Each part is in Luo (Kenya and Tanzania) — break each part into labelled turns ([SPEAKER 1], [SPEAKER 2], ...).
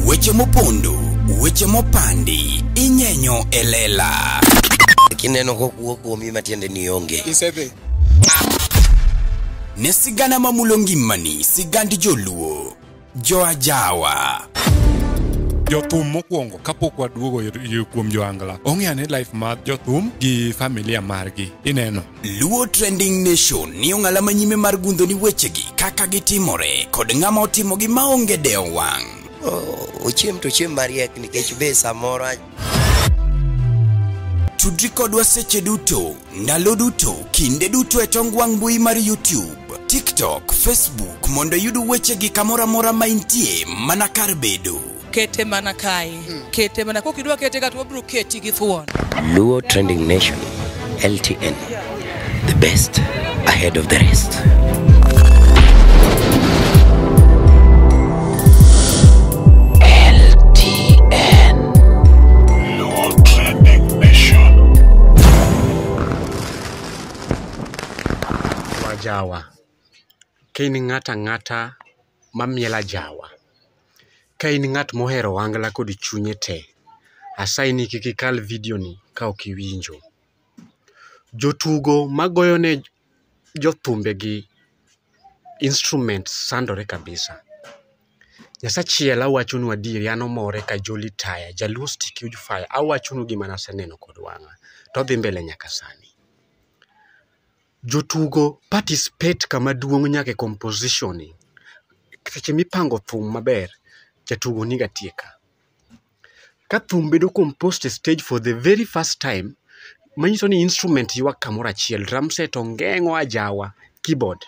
[SPEAKER 1] Weche mopondo, weche mopandi, inyenyo e lela.
[SPEAKER 2] Kineno kokuo kuomi matiende ni onge.
[SPEAKER 3] Isedhi.
[SPEAKER 1] Ne sigana mamulo ngimani, sigand joluo, joajawa.
[SPEAKER 4] Jothum mokwongo kapok waduogo kuom joangla ong'e ane life mar jothum gi familia margi ineno.
[SPEAKER 1] Luo Trending Nation ni ong'ala manyime mar gundho ni wechegi kaka gitimore kod ng'ama otimogi maonge dewo wang'.
[SPEAKER 2] Ochiem to ochiem mariek nikech be samoro
[SPEAKER 1] Tudri kodwa seche duto, ndalo duto, kinde duto e tong wang' mbui mar YouTube, TikTok, Facebook mondo iyud wechegi kamoro amora ma intie mana kar bedo.
[SPEAKER 5] Kete mana kae. Kete mana kokidwa kete ka to wabiro keti gi thuon.
[SPEAKER 2] Luo Trending Nation, LTN, the best ahead of the rest. LTN.
[SPEAKER 6] Luo Trending Nation.
[SPEAKER 7] Wajawa. Ka in ng'ato ang'ata mamielo ajawa, ka in ng'at mohero ohangla kod chunye te, asayi ni kik ikal video ni ka ok iwinjo. Jotugo magoyo ne jothumbegi instruments sandore kabisa. Nyasachiel awachonu adieri an omore ka Jolly Taya, Jaluo stick huge fire, awachonu gima naseneno kod wang'a to odhi mbele nyaka sani. Jotugo participate kama duong' nyaka e composition ni. Seche mipango thum maber, jatugo niga tie ka. Ka thum bedo composed e stage for the very first time, manyiso ni instrument ywak kamoro achiel, drum set ongeng'o ajawa, keyboard.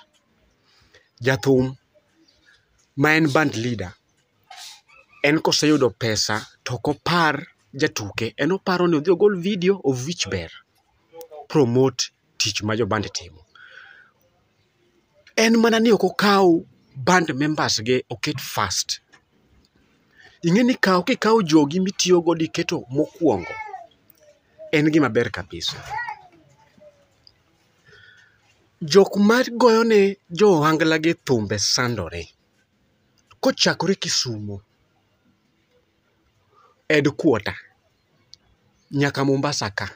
[SPEAKER 7] Jathum ma en band leader, en koseyudo pesa to ok opar jatuke, en oparo ni odhi ogol video of which ber. Promote tich ma jo band timo. En mana ni ok okaw band members ge oket first. Ing'e ni kaw kikawo jogi mitiyo godo iketo mokwongo, en gima ber kabisa. Jok magoyo ne jo ohangla gi thumbe sandore. Kochakore Kisumo, headquarter, nyaka Mombasa ka,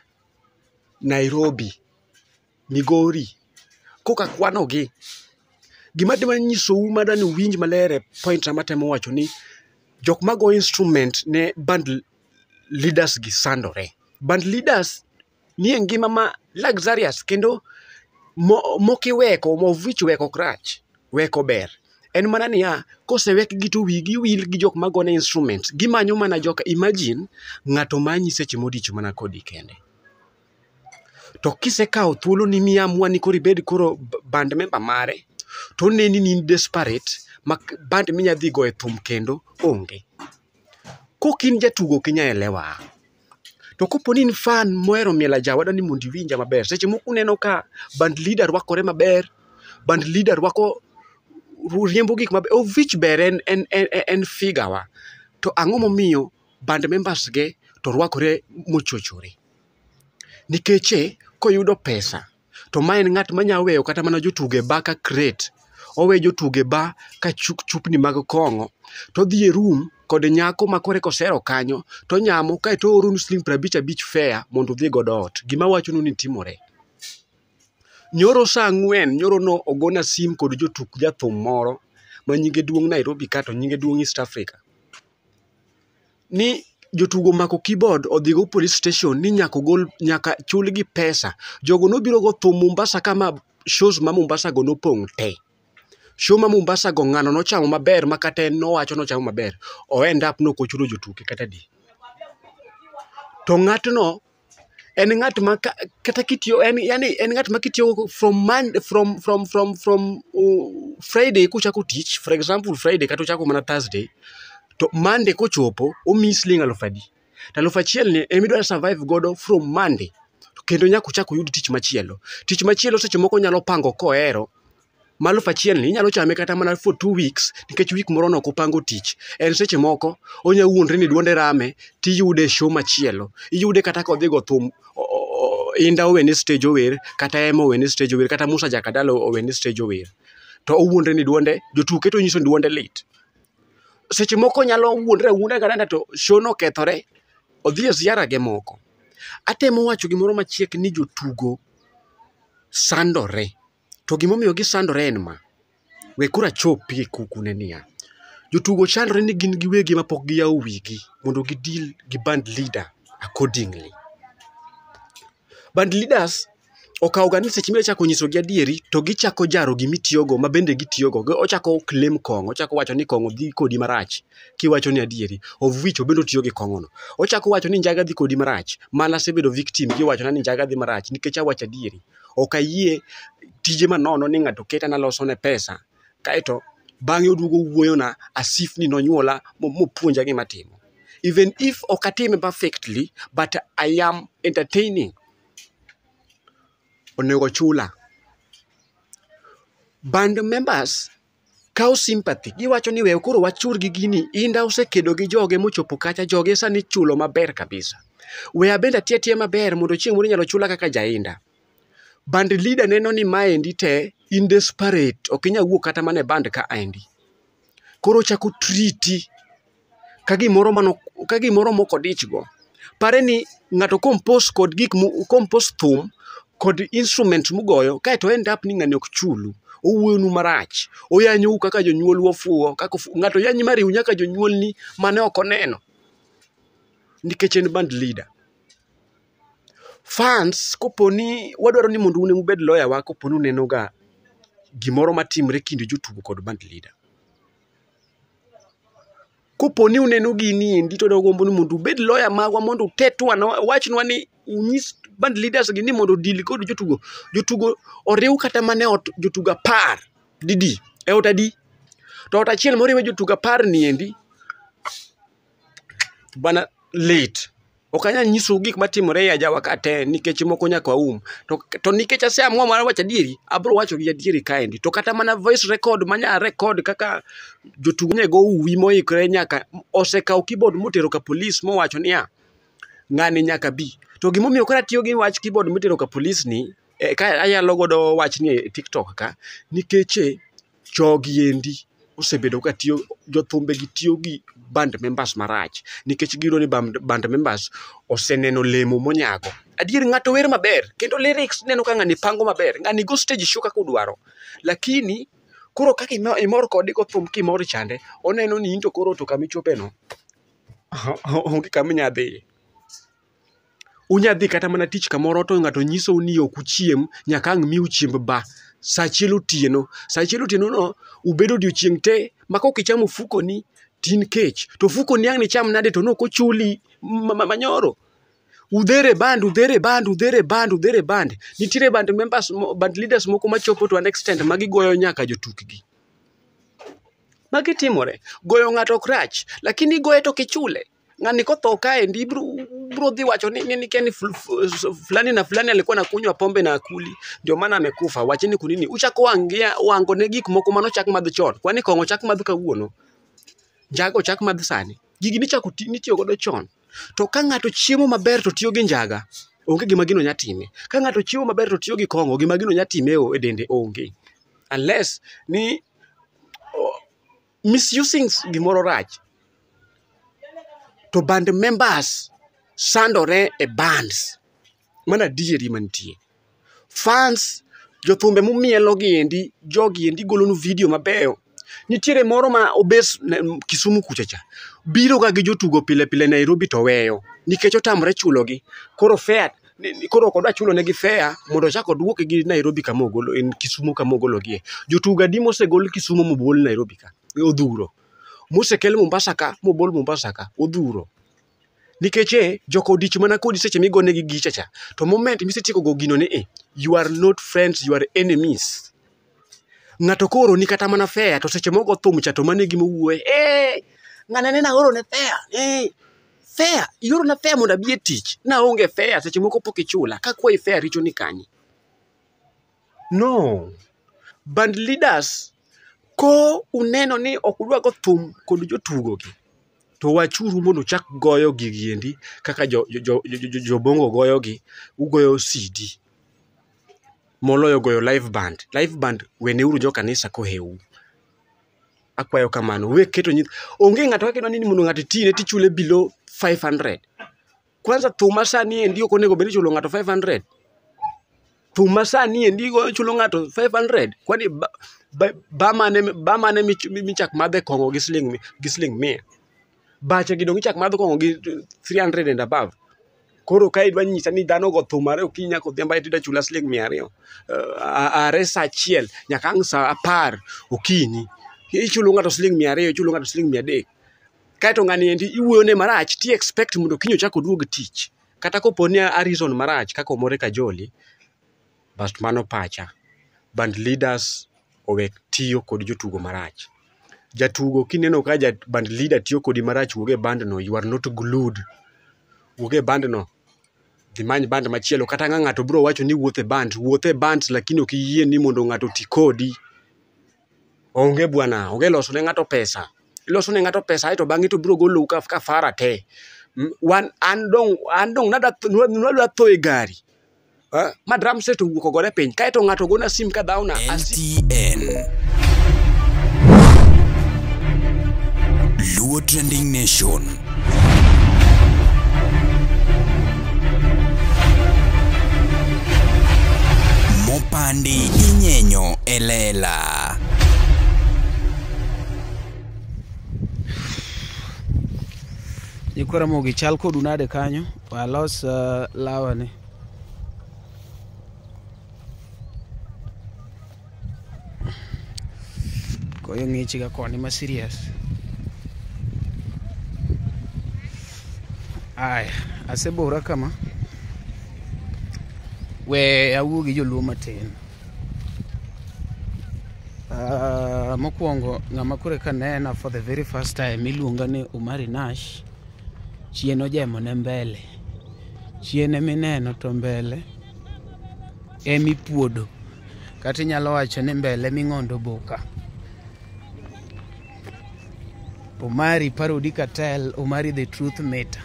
[SPEAKER 7] Nairobi, Migori, koka kwanogi. Gima adwa nyisou madwa ni uwinj maler e point na matemo wacho ni jok mago instrument ne band leaders gi sandore. Band leaders nie ngima ma luxurious kendo mokiweko of which weko ok rach, weko ber. En mana niya, kosewekgi to wigi wil gi jok magone instruments. Gimanyo mana joka, imagine ng'ato manyi seche modich mana kodi kende. To kisekawo thuolo ni miamua ni koro ibed koro band member mare, to oneni ni in desperate ma band minya dhi goye thum kendo onge. Kok in jatugo ok inya elewa. To kopo ni in fan mohero mielo ajawa adwa ni mondo iwinja maber. Seche moko uneno ka band leader rwakore maber, band leader rwako riembo gik maber, of which ber en figure wa. To ang'o momiyo band members ge to rwakore mochochore? Nikech koyudo pesa to ma en ng'at manya weyo kata mana jotugo e bar ka crate. Owe jotugo e bar ka chupni mag kong'o to odhi e room kod nyako ma koro eka osero kanyo to onyamo kaeto ooronu siling 50 fare mondo udhi godo ot. Gima awachonu ni timore. Nyoro saa 4 nyoro no ogona sim kod jotuk jathum moro ma nyinge duong' Nairobi ka to nyinge duong' East Africa. Ni jotugo omako keyboard odhi go police station ni nyaka ogol nyaka chulgi pesa. Jogo nobiro go thum Mombasa kama shows ma Mombasa go nopong' te. Show ma Mombasa go ng'ano nochamo maber ma kata en nowacho nochamo maber. O end up nok ochulo jotuke kata adi. To ng'atno en ng'at ma kata kitiyo en yani en ng'at ma kitiyo from man from from from from Friday kochako tich, for example Friday kata ochako mana Thursday, to Monday kochopo omiyi siling alufu adi. To 1000 ni ema idwa survive godo from Monday. Kendo nyaka ochak oyud tich machielo. Tich machielo seche moko onyalo pango kohero. Ma 1000 ni inyalo chame kata mana for 2 weeks nikech week moro no ok opango tich. En seche moko onya wuondre ni duonde rame tiyude e show machielo. Iyude kata kodhi go thum Inda owene stage ower, kata Emma owene stage ower, kata Musa Jakadala owene stage ower. To owuondre ni duonde, jotuke to nyiso ni duonde lit. Seche moko nyalo wuondre awuonda kata to show no okethore, odhi e ziara ge moko. Atemo wacho gimoro machiek ni jotugo sandore. To gimomiyo gisandore en ma, we koro achopie kuku ne niya, jotugo chandore ni gin giwegi ma pok giyawo wigi mondo gi deal gi band leader accordingly. Band leaders okawo ga ni seche michako nyisogi adieri to gichako jaro gimitiyogo ma bende gitiyogo. Ochako claim kong'o, ochako wacho ni kong'o dhi kodi marach kiwacho ni adieri, of which obende otiyo gi kong'o no. Ochako wacho ni njaga dhi kodi marach, mana asebedo victim giwachona ni njaga dhi marach nikech awacho adieri. Ok ayie tije manono ni ng'ato keta naloso ne pesa, kaeto bang'e oduogo owuoyona as if ni nonyuola mopuonja gima timo. Even if ok atime perfectly, but I am entertaining. Onego chula. Band members kawo sympathy, giwacho ni we koro wachur gi gini, Inda osekedo gi joge mochopo kacha, joge sani ichulo maber kabisa. We abende ati atiya maber mondo chieng' moro inyalo chula kaka jainda. Band leader neno ni maendi te in desperate, ok inyal wuok kata mana e band kaendi. Koro ochako treat ka gimoro mano ka gimoro mok odich go. Pare ni ng'ato compose kod gik mo compose thum kod instrument mugoyo kaeto end up ni ng'ani ok chulu. Owuoyonu marach, oyanyou kaka jonyuolu ofuwo, kaka ng'ato yanyi mariw nyaka jonyuolni mane ok oneno nikech en band leader. Fans koponi wadwaro ni mondo un ubed lawyer wa koponi uneno ga gimoro matimre kind jotugo kod band leader. Koponi uneno gini endi to dwagombo ni mondo ubed lawyer magwa mondo utetwa wachnwa ni unyis band leaders gi ni mondo o deal kod jotugo. Jotugo oriw kata mana e ot jotugo 10 didi? E ot adi? To ot achiel moriwe jotugo 10 ni endi bana lit. Ok anyal nyisou gik matimore e ajawa ka te nikech moko nyaka waum. To nikech ase amua mar wacho adieri, abiro wacho gi adieri kaendi. To kata mana voice record manya record kaka jotugo ne go uwi moikore nyaka osekawo keyboard motero ka police mowacho niya, ng'ani nyaka bi. To gimomiyo koro atiyo gi wach keyboard mitero ka police ni, ka ayalo godo wachni e TikTok ka, nikech jogi endi osebedo ka tiyo, jothumbe gi tiyo gi band members marach nikech giyudo ni band members oseneno lemo monyago. Adier ng'ato wer maber kendo lyrics ineno ka ng'ani pango maber, ng'ani go stage show kaka odwaro. Lakini koro kaka imor kode go thum kimor chande, oneno ni in to koro to kama ichope no onge kama inya dhiye. Unya dhi kata mana tich kamoro to ng'ato nyisou ni ok uchiem nyaka ang' miu chiemb ba sa achiel otieno. Sa achiel otieno no ubedo odiochieng' te ma kok ichamo ofukoni to in kech. To ofukoni ang' nicham nade to nok ochuli manyoro. Udhere band, udhere band, udhere band, udhere band. Nitiere band members, band leaders moko machopo to an extent ma gigoyo nyaka jotukgi. Magi timore. Goyo ng'ato ok rach, lakini igoye to ok ichule. Ng'ani kotho kaendi ibro dhi wacho ni kia ni fulani na fulani alikuwa anakunywa pombe na akuli ndio maana amekufa. Wacheni kunini. Uchako wangia wango ne gik moko manochak madh chon. Kwani kong'o ochak madh kawuono? Njaga ochak madh sani? Gigi nichako nitiyo godo chon. To ka ng'ato chiemo maber to tiyo gi njaga, onge gima gino nya time. Ka ng'ato chiemo maber to tiyo gi kong'o, gima gino nya time e dende onge. Unless ni misusing gimoro rach. To band members sandore e bands. Mano adieri mantie. Fans, jothumbe mumielo gi endi, jogi endi golonu video mabeyo. Nitiere moro ma obes Kisumu kucha cha. Biro ga gi jotugo pile pile Nairobi to weyo. Nikech otamore chulogi. Koro fare, koro ok odwa chulo negi fare mondo ochak oduokgi gi Nairobi kama ogolo, en Kisumu kama ogologie. Jotugo adi mosegol Kisumu mobol Nairobi ka? Odhuro. Mosekel Mombasa ka mobol Mombasa ka, odhuro. Nikech e, joka odich mana kodi seche migonegi gicha cha. To moment misetieko go gino ni e, you are not friends, you are enemies. Ng'ato kooroni kata mana fare to seche mogo thum cha to mano e gima owuoye. Eh, ng'ane nene aorone fare. Eh, fare, iorona fare mondo abi e tich. Naonge fare seche moko pok ichula. Kakwayi fare richo ni kanye? No. Band leaders, ko uneno ni ok udwa go thum kod jotugo gi, to wachuru mondo uchak goyo gigi endi kaka jobongo goyogi, ugoyo CD moloyo goyo live band. Live band weneuru jo kanisa koheu. Akwayo kamano, we keto nyith onge ng'ato kaka idwa ni mondo ng'ato itine tichule below 500. Kwanza thum ma sani endi ok onego bed ni ichulo ng'ato 500. Thum ma sani endi ichulo ng'ato 500. Kwani ba, ba, ba mane ba mane michak madhe kong'o gi siling gi siling mia. Bache gi dong ichak madho kong'o gi 300 and above. Koro ka idwa nyisa ni dhano ogo thum are okinyi nyaka odhiambo aeto idwa chula siling 200. Are sa achiel nyaka ang' sa 10 okinyi. Ichulo ng'ato siling 200, ichulo ng'ato siling 300. Kaeto ng'ani endi iwuoyone marach ti expect mondo kiny ochak oduog tich. Kata kopo ni a reason marach kaka Omore Kajoli, but mano pacha. Band leaders owek tiyo kod jotugo marach. Jatugo kineno ka ja band leader tiyo kodi marach wuog e band no, you are not glued. Wuog e band no, dhi many band machielo. Kata ka ng'ato biro wacho ni wuoth e band, wuoth e band lakini ok iyie ni mondo ng'ato oti kodi. Onge bwana, onge loso ne ng'ato pesa. Iloso ne ng'ato pesa aeto bang'e to biro golou ka kafara te. Wan an dong an dong nada nadwa tho e gari. Ma drum set owuok ogore piny. Kaeto ng'ato gona sim ka dhawna.
[SPEAKER 1] LTN. Luo Trending Nation. Mopandi inyenyo e lela.
[SPEAKER 3] Nyikwa Ramogi chal kodu nade kanyo? Walos lawa ni. Koyo ng'ich ga koni ma serious. Aya, asebora kama. We awuo gi joluo matin. Mokwongo ng'ama koro eka nena for the very first time iluonga ni Omari Nash. Chien ojemo ne mbele. Chien emineno to mbele emipuodo. Kata inyalo wacho ni mbele ming'ondo boka. Omari Parody Cartel, Omari the Truth Meter.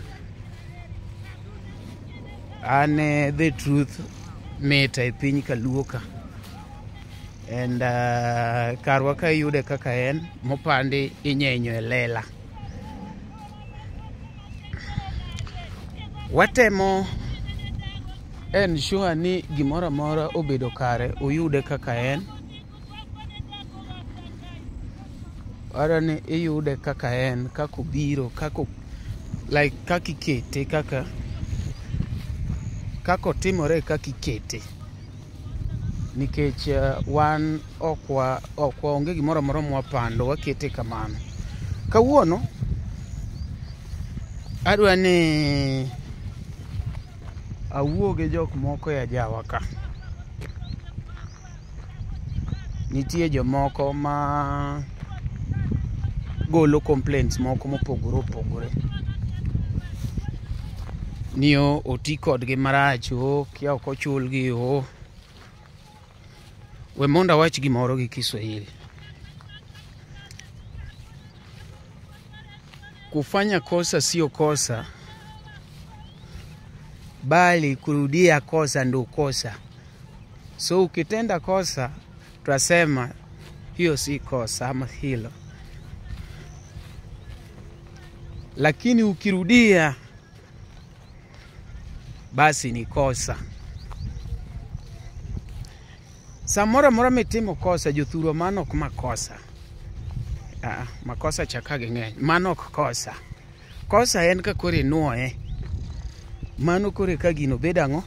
[SPEAKER 3] An e the truth meter e piny kaluo ka. And karwa ka iyude kaka en, mopandi inyenyo e lela. Watemo ensure ni gimoro amora obedo kare, uyude kaka en. Wadwa ni iyude kaka en, kaka obiro, kaka like kaka ikete, kaka kaka otimore kaka ikete. Nikech wan ok wa ok waonge gimoro amora mwapando, wakete kamano. Kawuono adwa ni awuo gi jok moko e ajawa ka. Nitie jomoko ma golo complaints moko mopogore opogore. Ni oti kodgi marach, o kia ok ochulgi, o. We mondo awach gimoro gi Kiswahili. Kufanya kosa sio kosa, bali kurudia kosa ndo kosa. So ukitenda kosa, twasema hiyo si kosa ama hilo, lakini ukirudia basi ni kosa. Samoro amora mitimo kosa, jothurwa, mano ok makosa. Ah, makosa cha ka gi ng'eny. Mano ok kosa. Kosa en ka koro inuoye. Mano koro ka gino bedo ang'o?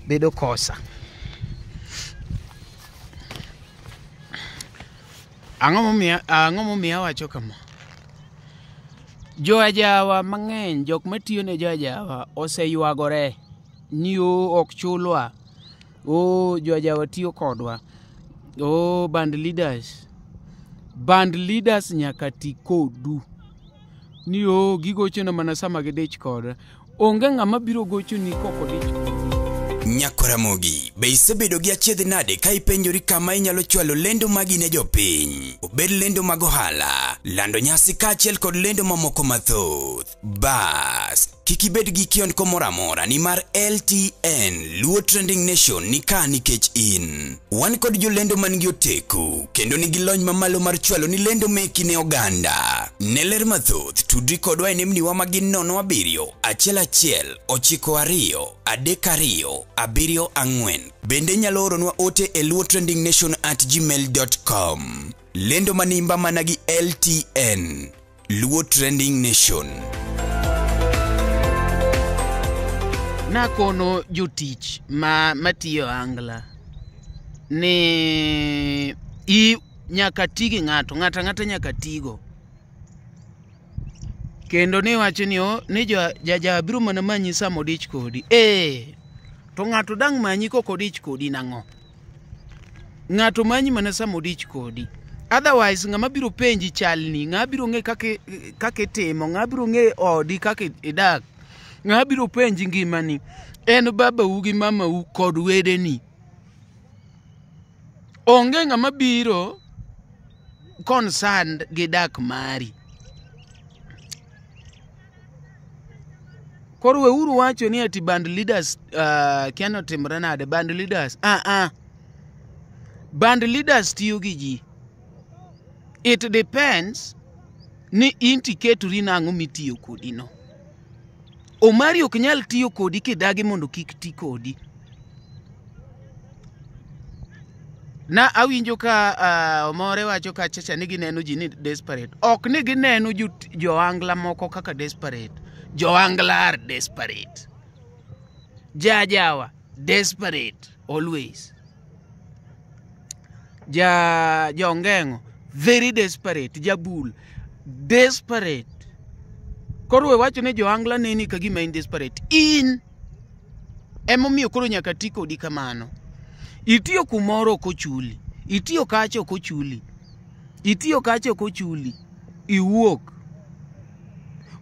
[SPEAKER 3] Bedo kosa. Ang'o momiyo ang'o momiyo awacho kama? Jo ajawa mang'eny, jok matiyo ne jo ajawa oseywagore ni o ok chulwa. O jo ajawa tiyo kodwa. O band leaders. Band leaders nyaka ti kodu. Ni o gigochona mana sama gidich koda. Onge ng'ama biro gochoni kok odich kodi.
[SPEAKER 1] Nyakoramogi, be isebedo gi achiedh nade ka ipenjori kama inyalo chwalo lendo magi ne jopiny? Obed lendo mag ohala, lando nyasi kaachiel kod lendo mamoko mathoth. Bas, kik ibed gi kiondko moro amora nimar LTN Luo Trending Nation ni ka nikech in. Wan kod jolendo man gi oteku kendo nigi lony mamalo mar chwalo ni lendo meki ne oganda. Ne ler mathoth, tudri kodwa e nembniwa ma gin 07 11 92 32 74. Bende inyalo oronwa ote e luotrendingnation@gmail.com. Lendo manimba mana gi LTN Luo Trending Nation.
[SPEAKER 3] Nakono jotich ma matiyo Angla ni i nyaka ti gi ng'ato, ng'ato ang'ata nyaka tigo. Kendo ni wacho ni o ni jo jaja biro mana manyi sama odich kodi. Eh, to ng'ato dang' manyi kok odich kodi nang'o? Ng'ato manyi mana sama odich kodi. Otherwise ng'ama biro penji chalni, ng'ama biro ng'e kaka itimo, ng'ama biro ng'e odi kaka idak, ng'ama biro penji ngimani, en babau gi mamau kod wedeni. Onge ng'ama biro concerned gi dak mari. Koro weuru wacho ni ati band leaders kia notimre nade band leaders. Band leaders tiyo gi ji. It depends ni in tiketuri nang'o mitiyo kodi no. Omari ok nyal tiyo kodi kidagi mondo kik ti kodi. Na awinjo ka Omore wacho kachacha ni gineno ji ni desperate. Ok ni gineno jo-Angla moko kaka desperate. Jo-Angla are desperate. Jajawa desperate always. Jongeng'o very desperate. Jabul desperate. Koro we wacho ni jo-Angla neni ka gima in desperate. In emomiyo koro nyaka ti kodi kamano. Itiyo kumoro ok ochuli, itiyo kacha ok ochuli, itiyo kacha ok ochuli, iwuok.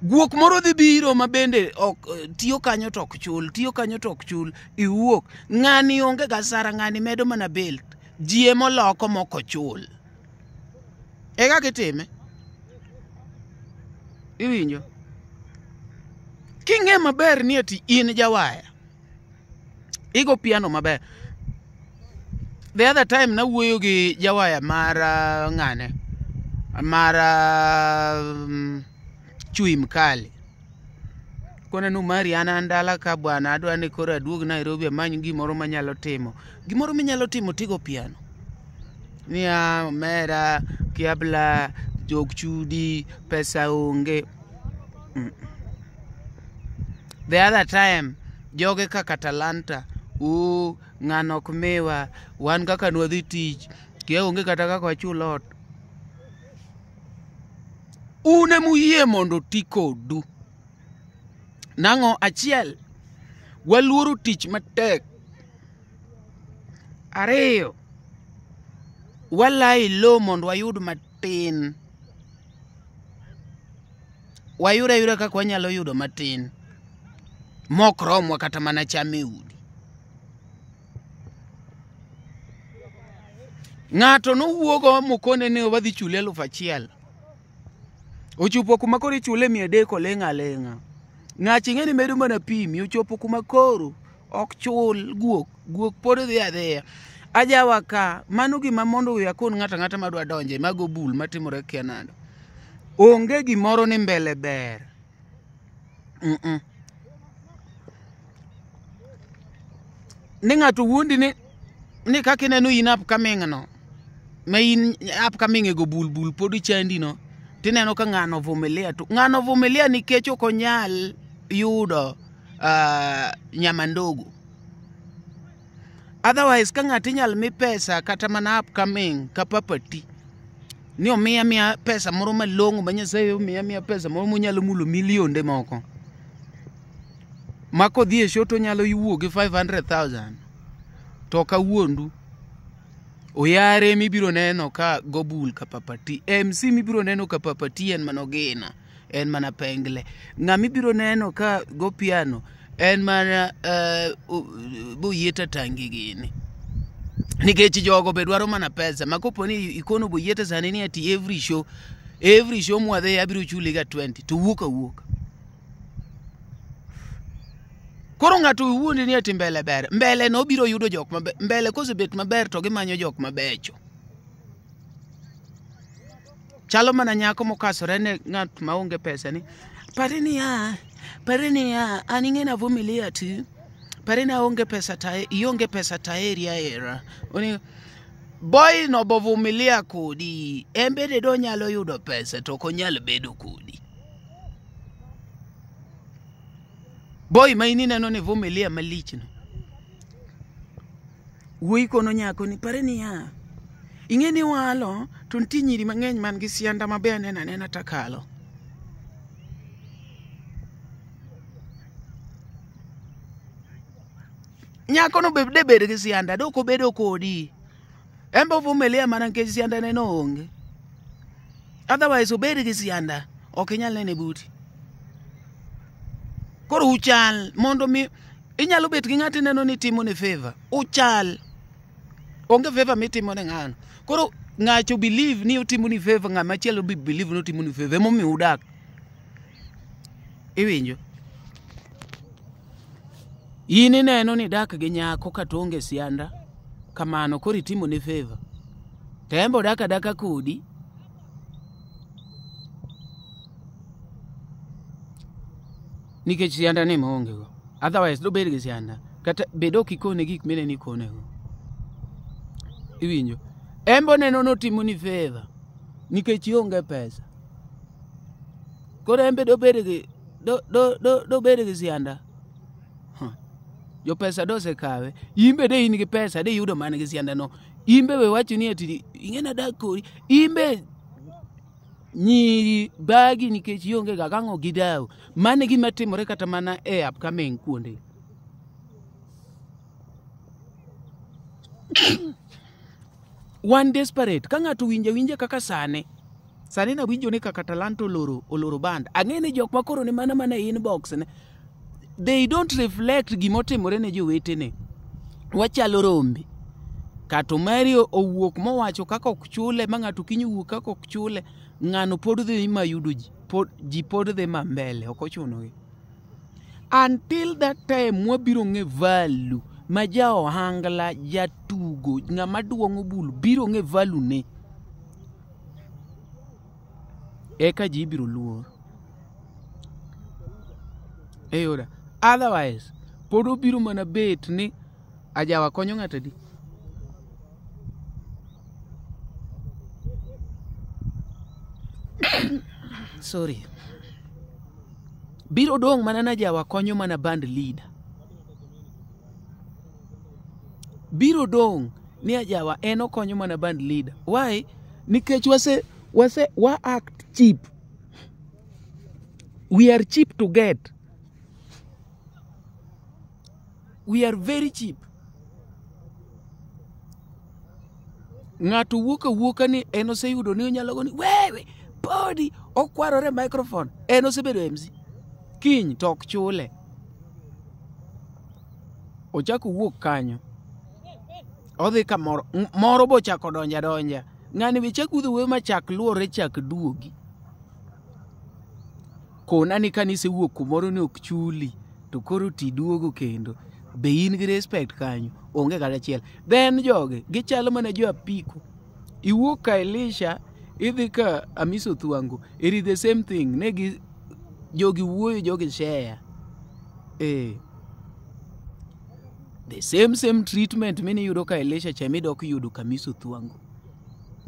[SPEAKER 3] Guok moro dhi biro ma bende ok tiyo kanyo to ok chul, tiyo kanyo to ok chul, iwuok. Ng'ani onge gasara, ng'ani medo mana belt. Ji emoloko mok ochul. E kaka itime. Iwinjo? King'e maber ni ati in jawaya, igo piano maber. The other time nawuoyo gi jawaya mar ng'ane, mar Chui Mkali. Kone nu Mari an an dala ka bwana, adwa ni koro aduog Nairobi amany gimoro manyalo timo. Gimoro minyalo timo tigo piano. Niya omera, kiabla, jok chudi, pesa onge. The other time, joge kaka Talanta, ng'ano ok miwa, wan kaka nwadhi tich, kia onge kata kaka wachul ot. Un emuyie mondo ti kodu. Nang'o? Achiel, waluoro tich matek. Ariyo, walai lo mondo wayud matin. Wayud ayuda kaka wanyalo yudo matin. Mok romwa kata mana cham e udi. Ng'ato nowuogo mokone ni wadhi chule 1000. Ochopo kuma koro ichule 300 oling' aling'a. Ng'achi ing'e ni medo mana pimi, ochopo kuma koro ok chul guok, guok pod dhi adhiya. Ajawa ka, mano gima mondo we akon ng'ato ang'ata madwa donje, mago bul matimore kia nade. Onge gimoro ni mbele ber. Ni ng'ato wuondi ni kaka ineno in upcoming no, ma in upcoming e go bul bul pod ichandi no, tineno ka ng'ano vumilia to ng'ano vumilia nikech ok onyal yudo nyama ndogo. Otherwise ka ng'ato inyal mi pesa kata mana upcoming ka papati ni omiya miya pesa moro malong'o ma Nyasaye omiya miya pesa moro monyalo mulo milionde moko. Ma kodhi e show to onyalo wuok gi 500,000. To kawuondu oyare mibiro neno ka go bul ka papati, MC mibiro neno ka papati en mana Ogina, en mana Pengle. Ng'ama ibiro neno ka go piano En mana Boyieta tangi gini. Nikech jogo be dwaro mana pesa ma kopo ni ikono Boyieta sani ni ati every show mwadhi abiro chuli ga 20 to wuok awuoka. Koro ng'ato wuondi ni ati mbele ber. Mbele no obiro yudo jok maber. Mbele kosebet maber to gimanyo jok mabecho. Chalo mana nyako mokasore ne ng'at maonge pesa ni pare niya, pare niya, an ing'e navumilia tu. Pare ni aonge pesa ta ionge pesa taeri ahera. Oni boy no bovumilia kodi. En bende donyalo yudo pesa to ok onyal bedo kodi. Boy ma in ineno ni vumilia malich no. Wuoyi kono nyako ni pare niya, ing'e ni walo to nitie nyiri mang'eny man gi sianda mabe aneno anena takalo. Nyako no be de bed gi sianda dok obedo kodi. En be ovumilia mana nikech sianda ne no onge. Otherwise obed gi sianda ok inyal nene buti. Koro uchal mondo mi inyalo bet gi ng'ato ineno ni timo ne favor. Uchal. Onge favor mitimo ne ng'ano. Koro ng'acho believe ni otimo ni favor, ng'ama chielo be believe ni otimo ni favor. Emomiyo udak. Iwinjo? In ineno ni dak gi nyako kata onge sianda kamano koro itimo ne favor. To en be odak adaka kodi. Nikech sianda ni maonge go. Otherwise dobed gi sianda. Kata bed ok ikone gik mineno ikone go. Iwinjo? En be oneno notimo ni favor. Nikech ionge pesa. Koro en be dobed gi do do do dobed gi sianda. Huh. Jo pesa dosekawe. In be de in gi pesa de iyudo man gi sianda no. In be we wacho ni ati ing'e nadak kodi. In be nyiri bagi nikech ionge ga kang'o gidawo. Mano e gima timore kata mana e upcoming kuonde. Wan desperate. Ka ng'ato winjo awinja kaka sani. Sani nawinjo ni kaka Talanta oloro band. Ang'e ni jok makoro ni mana e inbox ne. They don't reflect gimotimore ne jowetene. Wachalo rombe. Kato Mario owuok mowacho kaka ok chule ma ng'ato kiny owuok kaka ok chule ng'ano pod dhi ma yudo ji pod, ji pod dhi ma mbele ok ochunogi until that time wabiro ng'e value ma ja ohangla jatugo ng'ama duong'o bul biro ng'e value ne eka ji ibiro luor eyuda otherwise pod obiro mana bet ni ajawa konyo ng'ato adi sorry biro dong' mana na jawa konyo mana band leader biro dong' ni ajawa en okonyo mana band leader why nikech wase wa act cheap we are cheap to get we are very cheap ng'ato wuok awuoka ni en oseyudo ni onyalo go ni wewe podi okwarore microphone en osebedo MC kiny to ok chule ochako wuok kanyo odhi kamoro moro bochako donja donja ng'ani be chak wuotho wuoyo machak luore chak duogi kona ni kanisewuok kumoro ni ok chuli to koro ti duogo kendo be in gi respect kanyo onge kata achiel then jogi gichalo mana jo apiko iwuok ka Elisha idhi ka Amiso Thwango it is the same thing ne gi jogi wuoyo jogi share the same treatment miniyudo ka Elisha cha emidok yudo ka Amiso Thwango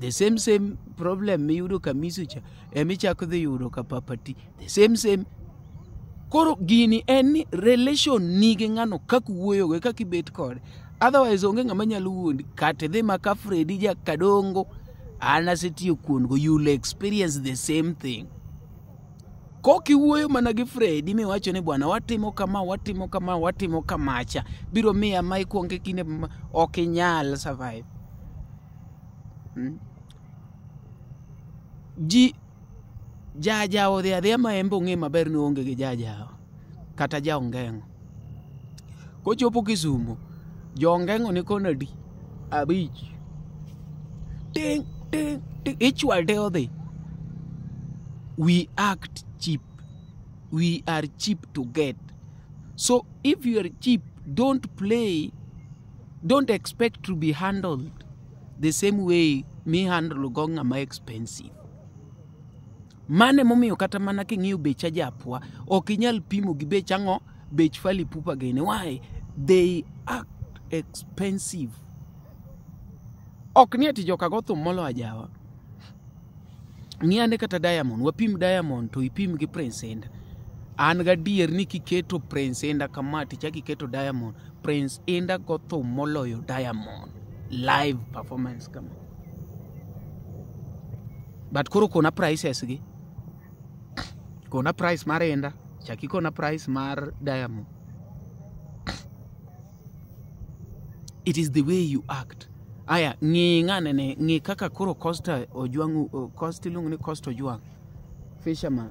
[SPEAKER 3] the same problem miyudo ka Amiso cha emichako dhi yudo ka Papa T the same koro gini en ni relation ni gi ng'ano kaka wuoyogo e kaka ibet kode otherwise onge ng'ama nyalo wuondi kata idhi ma ka Fredi Jakadongo an asetiyo kuon go you'll experience the same thing kok iwuoyo mana gi Fredi miwacho ni bwana watimo kama watimo kama watimo kamacha biro miya ma ikuongo kinde ok inyal survive Ji jajawo odhi adhiya ma en be ong'e maber ni oonge gi jajawo kata jaongeng'o. Kochopo Kisumo, jongeng'o ni kono adi? 5. Ting, ting, ting, ichwal te odhi. We act cheap. We are cheap to get. So if you are cheap, don't play, don't expect to be handled the same way mi handle go ng'ama expensive. Mane momiyo kata mana king'iyo bech ajapwa, ok inyal pimo gi bech ang'o, bech Fally Ipupa gini. Why? They act expensive. Ok ni ati joka go thum molo ajawa. Ng'i ane kata Diamond, wapim Diamond to ipim gi Prince Indah. An gadier ni kiketo Prince Indah kama tichak iketo Diamond, Prince Indah go thum moloyo Diamond live performance kama. But koro kona prices gi. Kona price mar Indah, chak ikona price mar Diamond. It is the way you act. Aya, ng'i ng'ane ne, ng'i kaka koro Costa Ojwang, Costa iluongo ni Costa Ojwang. Fisherman.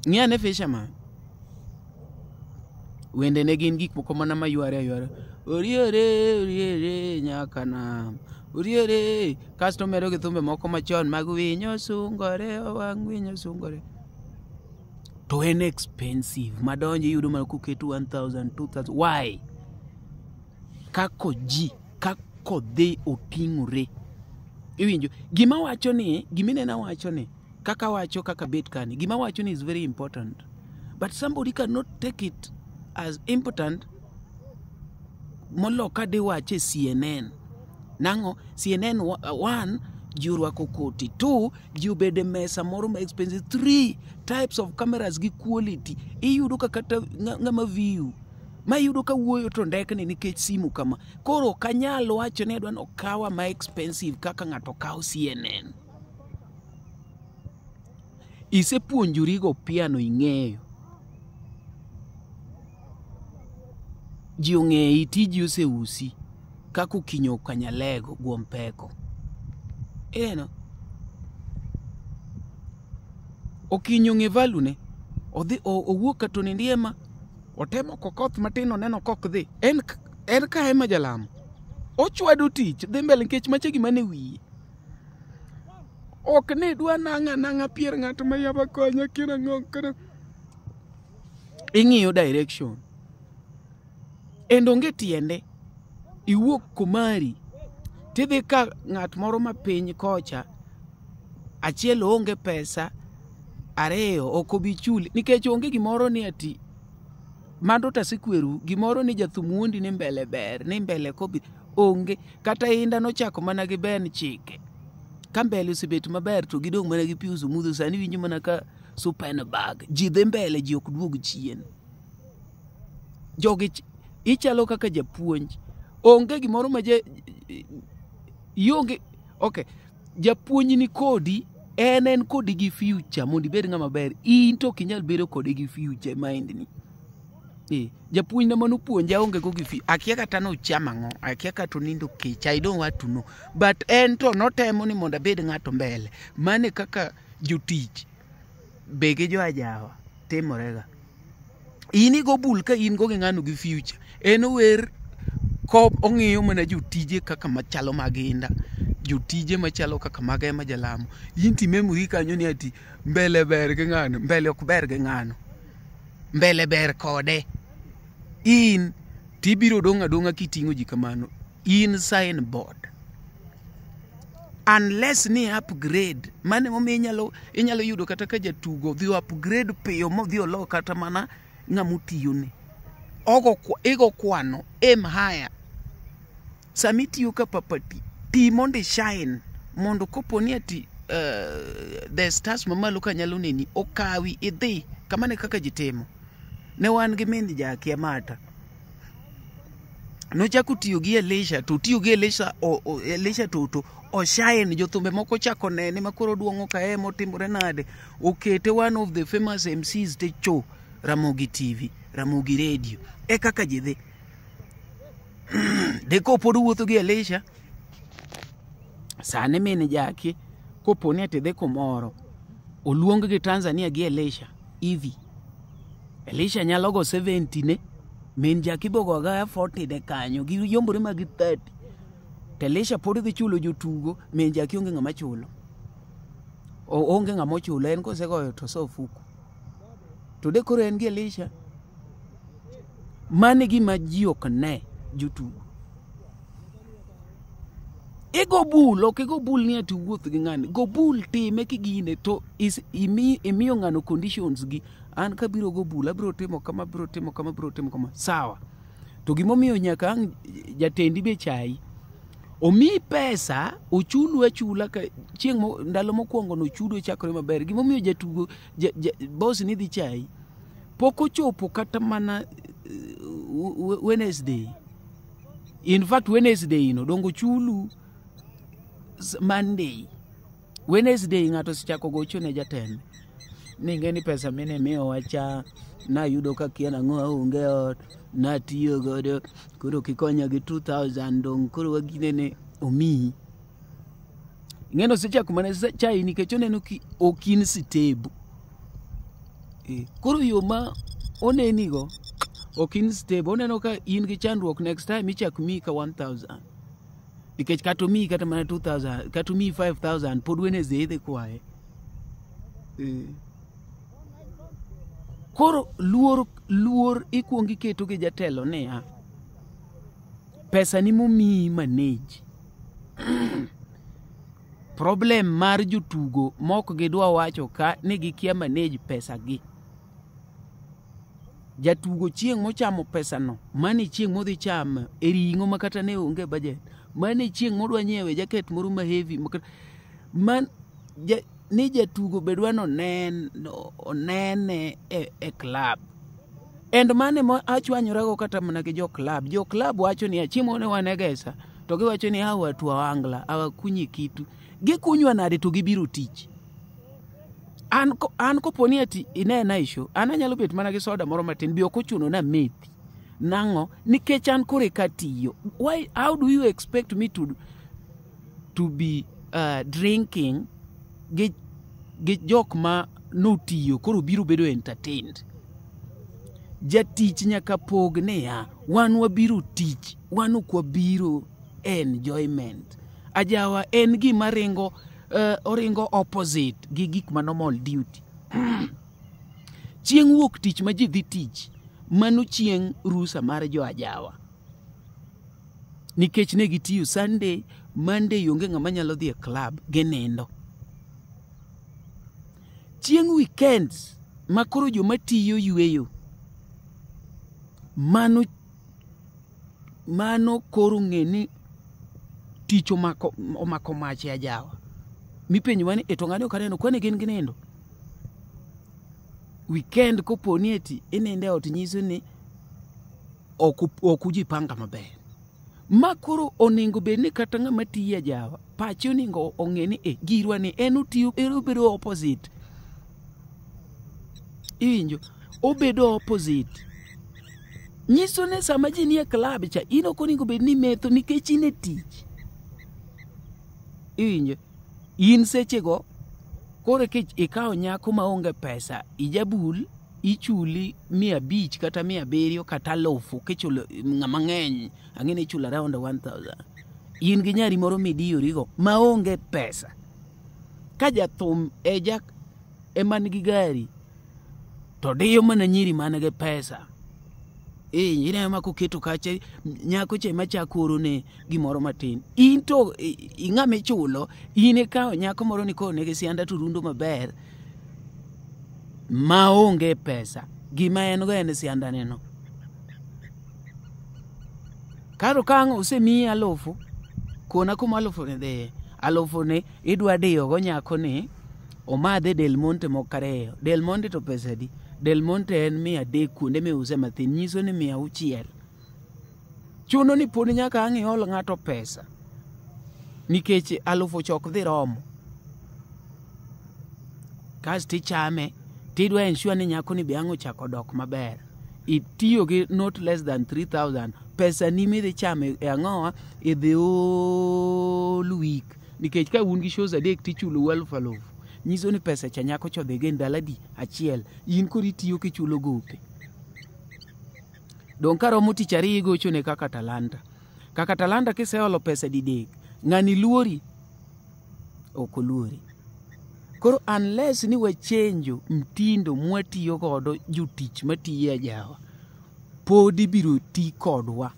[SPEAKER 3] Ng'i ane Fisherman. Wende ne gin gik moko mana mayware aywara. Oriere, oriere, nyaka nam. Oriere, kasto omedo gi thumbe moko machon mag winyo sungore, owang' winyo sungore. To en expensive, madonjo iyudo mana koketo 1000, 2000. Why? Kako ji, kako dhi oting'ore. Iwinjo, gima wacho ni, gimineno wacho ni, kaka wacho kaka bet kani, gima wacho ni is very important. But somebody cannot take it as important molo ka diwache CNN. Nang'o? CNN 1, ji orwako koti. 2, ji obedo e mesa moro ma expensive. 3, types of cameras gi quality. Iyudo ka kata ng'ama view ma iyudo ka wuoyo to ndekni nikech simu kama. Koro ok anyal wacho ni adwa nokawa ma expensive kaka ng'ato kawo CNN. Isepuonjori go piano ing'eyo. Ji ong'eyi, tiji oseusi kaka Okinyo Kanyalego Gwompeko. Ineno? Okinyo ong'e value ne. Odhi owuok ka Tony Ndiema, otemo kokoth matin oneno kok dhi. En ka ema jalamo. Ochwado tich, dhi mbele nikech mache gima ne wiye. Ok ni dwa nang'a nang'a pier ng'ato ma yaba konya kira ng'o kira. Ing'iyo direction. Endo onge tiende. Iwuok komari. Tidhi ka ng'at moro ma piny kocha, achiel oonge pesa, ariyo ok obi chuli. Nikech onge gimoro ni ati mano tasekweru, gimoro ni jathum wuondi ni mbele ber, ni mbele kobi onge. Kata Indah nochako mana gi Ben Chike. Ka mbele osebet maber to gidong' mana gi Pius Omudho, sani winjo mana ka supen bag. Ji dhi mbele, ji ok duog chien. Jogi ichalo kaka japuonj. Onge gimoro ma ionge. Okay, japuonj ni kodi, en kodi gi future mondo ibed ng'ama ber. In to ok inyal bedo kode gi future e mind ni. Japuonj na manopuonja onge go gi future. Akia kata nochamo ang'o, akia kata onindo kech, I don't want to know. But en to notemo ni mondo abed ng'ato mbele. Mane kaka jotich be gi jo ajawa timorega. In igo bul ka in go gi ng'ano gi future. En ower ko ong'iyo mana jotije kaka machalo mag Indah, jotije machalo kaka mag Emma Jalamo. In ti memory kanyo ni ati mbele ber gi ng'ano, mbele ok ber gi ng'ano. Mbele ber kode. In tibiro dong' adong'a kiting'o ji kamano. In sign board. Unless ni upgrade, mane momiyo inyalo yudo kata ka jatugo dhi upgrade piyo modhi olo kata mana ng'ama otiyone. Igo kwano, aim higher. Sama itiyo ka papati, ti mondo ishine, mondo kopo ni ati the stars mamalo ka nyalo neni, okawi idhi. Kamano e kaka ji timo. Ne wan gi min Jaki Amata. Nochako tiyo gi Elisha, to tiyo gi Elisha, Elisha toto oshine, jothumbe moko ochako nene ma koro duong'o ka ema otimore nade. Okete one of the famous MCs te cho Ramogi TV, Ramogi Radio. E kaka ji dhi. De kopo wuotho gi Elisha, sani min Jaki kopo ni ati dhi kumoro, oluong gi Tanzania gi Elisha, Evi. Elisha nyalo go 70 ne. Min Jaki bogo agaya 40 ne kanyo, giyombore ma gi 30. To Elisha pod dhi chulo jotugo, min Jaki onge ng'ama chulo. Onge ng'ama ochulo, en kosegoyo to so ofuku. To de koro en gi Elisha. Mano e gima ji ok ne jotugo. Igo bul, ok igo bul ni ati wuoth gi ng'ani. Go bul time kigine to is, imiyo ng'ano conditions gi. An kabiro go bul, abiro timo kama, abiro timo kama, abiro timo kama. Sawa. To gimomiyo nyaka ang' jatendi be chayi. Omiyi pesa, ochulu achula ka chieng' mo, ndalo mokwongo no chudo chakore maber. Gimomiyo jatugo, boss ni dhi chayi. Pok ochopo kata mana Wednesday. In fact, Wednesday no dongo chulu Monday. Wednesday ng'ato osechako gocho ne jatende. Ni ing'e ni pesa mine miyowa cha nayudo ka kia nang'o aonge ot natiyo godo koro kikonya gi 2000 dong' koro waginene omiyi. Ing'e ni osechako mana chayi nikech oneno ki ok in stable. Koro yo ma onenigo ok in stable, oneno ka in gi chandruok next time ichak miyi ka 1000. Nikech kata omiyi kata mana 2000, kata omiyi 5000 pod Wednesday idhi kwaye. Koro luor ikuongo iketo gi jatelo niya, pesa ni momiyi manage. Problem mar jotugo mok gidwa wacho ka ni gikia manage pesa gi. Jatugo chieng' mochamo pesano, mano chieng' modhi chamo e ring'o ma kata ne onge budget. Mano chieng' modwa nyiewe jaket moro ma heavy. Man, ja, ni jatugo be dwa onene e club. And mano ema achwanyorago kata mana gi jo club. Jo club wacho niya, chieng' moro ne wan e Gesa, to giwacho ni hawa watu wa Ohangla, hawakunyi kitu. Gikunywa nade to gibiro tich. An kopo ni ati inena e show, an anyalo bet mana gi soda moro matin, bi ok ochuno na methi. Nang'o? Nikech an koro eka tiyo. Why, how do you expect me to be drinking gi jok ma notiyo koro biro bedo entertained? Jatich nyaka pog niya, wan wabiro tich, wan ok wabiro enjoyment. Ajawa en gima ringo, oringo opposite gi gik ma normal duty. Chieng' wuok tich ma ji dhi tich, mano chieng' rusa mar jo ajawa. Nikech ne gitiyo Sunday, Monday onge ng'ama nyalo dhi e club, ginindo. Chieng' weekends ma koro joma tiyo yweyo, mano koro ng'e ni tich omako mach e ajawa. Mipenjo ni, e to ng'ani ok aneno, kwani gin ginindo? Weekend kopo ni eti inindo e ot nyiso ni ok ujipanga maber. Ma koro onego bed ni kata ng'ama tiyo e ajawa, pache onego ong'e ni girwa ni en otiyo, en obedo opposite. Iwinjo? Obedo opposite. Nyiso ni sama ji nie club cha, in ok onego bed ni metho nikech in e tich. Iwinjo? In sechego, koro ikawo nyako maonge pesa, ijabul, ichuli 500 kata 700 kata 1000, kichulo ng'ama ng'eny, ang'e ni ichulo around 1000. In gi nyari moro midiyorigo maonge pesa. Ka jathum ema nigi gari, to diyo mana nyiri man gi pesa. Ineno ma koketo kacha, nyako cha ema chako orone gimoro matin. In to ing'ama ichulo, in ikawo nyako moro ni koro nigi sianda to rundo maber, maonge pesa. Gima en go en sianda neno. Karo ka ang' osemiyi 1000, kona kuma 1000 ni dhiye. 1000 ni idwa diyo go nyako ni, omadhe Del Monte moko ariyo. Del Monte to pesa adi? Del Monte en 300 kuonde miuse mathin, nyiso ni 600. Chuno ni pod nyaka ang' iol ng'ato pesa, nikech 1000 cha ok dhi romo. Kasto ichame, tidwa ensure ni nyako ni be ang' ochako dok maber. Itiyo gi not less than 3000. Pesa ni midhi chamo e ang'owa e the whole week. Nikech ka un gi shows 3 tichulo 1000. Nyiso ni pesa cha nyako cha odhi go e ndalo adi? Achiel. In koro itiyo kichulo gope. Dong' karomo tich ariyo igochone kaka Talanta. Kaka Talanta kiseolo pesa didek, ng'ani luori? Ok oluori. Koro unless ni wachenjo mtindo mwatiyo godo jotich matiyo e ajawa, pod ibiro ti kodwa.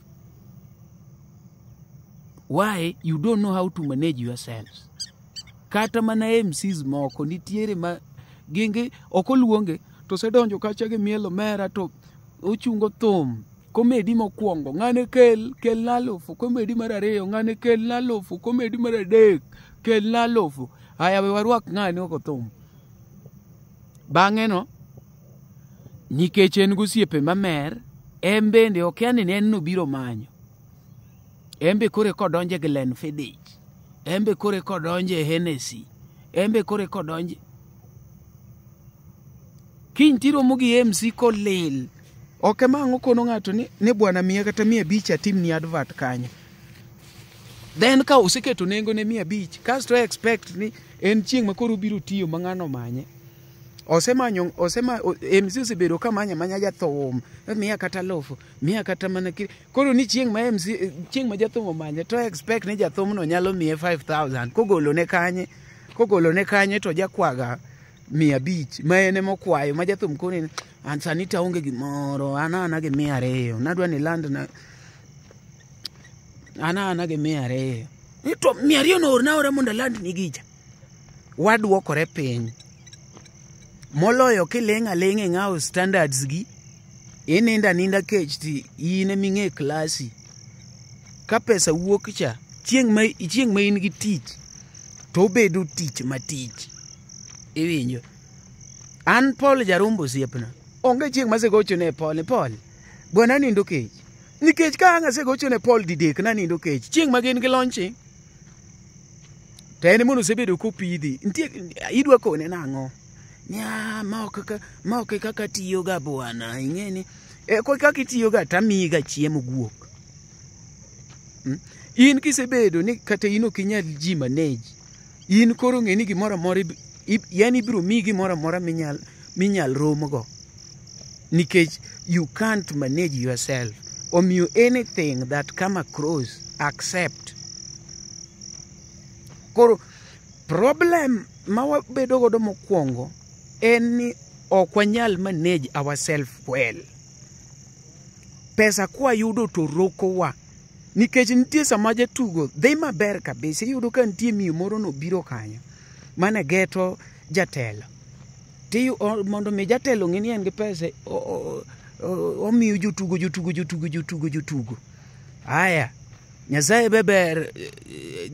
[SPEAKER 3] Why? You don't know how to manage yourselves. Kata mana MCs moko nitiere ma gingi ok oluonge to osedonjo kacha gi miel omera to ochungo thum komedi mokwongo ng'ane kel kelna alufu komedi mar ariyo ng'ane kelna alufu komedi mar adek kelna alufu aya we warwak ng'ane oko thum bang'e no nikech en gosiepe mamer en bende okia ni en nobiro manyo en be koro eka odonjo e Glenfiddich en be koro eka odonjo e Hennessy en be koro eka odonjo kiny tiromo gi MC kolil ok ema ang' okono ng'ato ni, ni bwana miya kata 500 atimni advert kanyo then ka oseketo nengo ne 500 kasto expect ni en chieng' ma koro obiro tiyo ma ng'ano omanye osemanyo osema MC osebedo ka manya manya jathum miya kata alufu miya kata mana koro ni chieng' ma MC chieng' ma jathum omanye to expect ni jathumno nyalo miye 5000 kogolo ne kanye kogolo ne kanye to jakwaga 500 ma en emokwayo ma jathum koni ni, an sani to aonge gimoro an ana gi 200 nadwa ni land na an ana gi 200 ni to 200 no orna aora mondo aland ni gicha waduokore piny moloyo kiling' aling'a ing'awo standards gi inindo aninda kech ti in eming'e klasi ka pesa wuok cha chieng' ma in gi tich to obedo tich matich iwinjo an Paul Jarumbo osiepna onge chieng' masegochone Paul ni Paul bwana nindo kech nikech ka ang' asegochone Paul didek nanindo kech chieng' ma gin gi launching to en mono osebedo kopidhi nitie idwa kone nang'o nya ma ok kaka tiyoga bwana ing'e ni kaka itiyoga tamiyiga chiemo guok in kisebedo ni kata in ok inyal ji manage in koro ng'e ni gimoro amora yani ibiro miyi gimoro amora minyal romgo nikech you can't manage yourself omiyo anything that come across accept koro problem ma wabedo godo mokwongo en ni ok wanyal manage ourselves well pesa kwayudo to rokowa nikech nitie sama jatugo dhi maber kabisa iyudo ka nitie miyo moro nobiro kanyo mane geto jatelo ti mondo mi jatelo ng'e ni en gi pesa omiyo jotugo jotugo jotugo jotugo jotugo aya Nyasaye be ber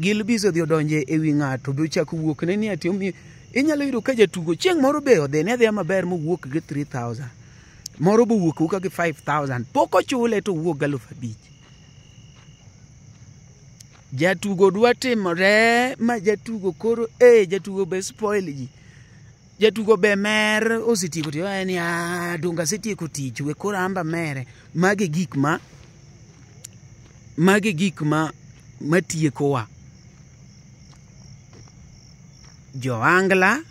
[SPEAKER 3] Gilbis odhi odonje ewi ng'ato be ochako wuok ne ni ati omiyo inyalo yudo ka jatugo chieng' moro be odhi ne adhiya maber mowuok gi 3000 moro be owuok awuoka gi 5000 pok ochule to owuok gi 5000 jatugo dwa timore ma jatugo koro jatugo be spoil ji jatugo be mer osetieko tich en ni donge asetieko tich we koro amba mere magi gik ma matiekowa jo-Angla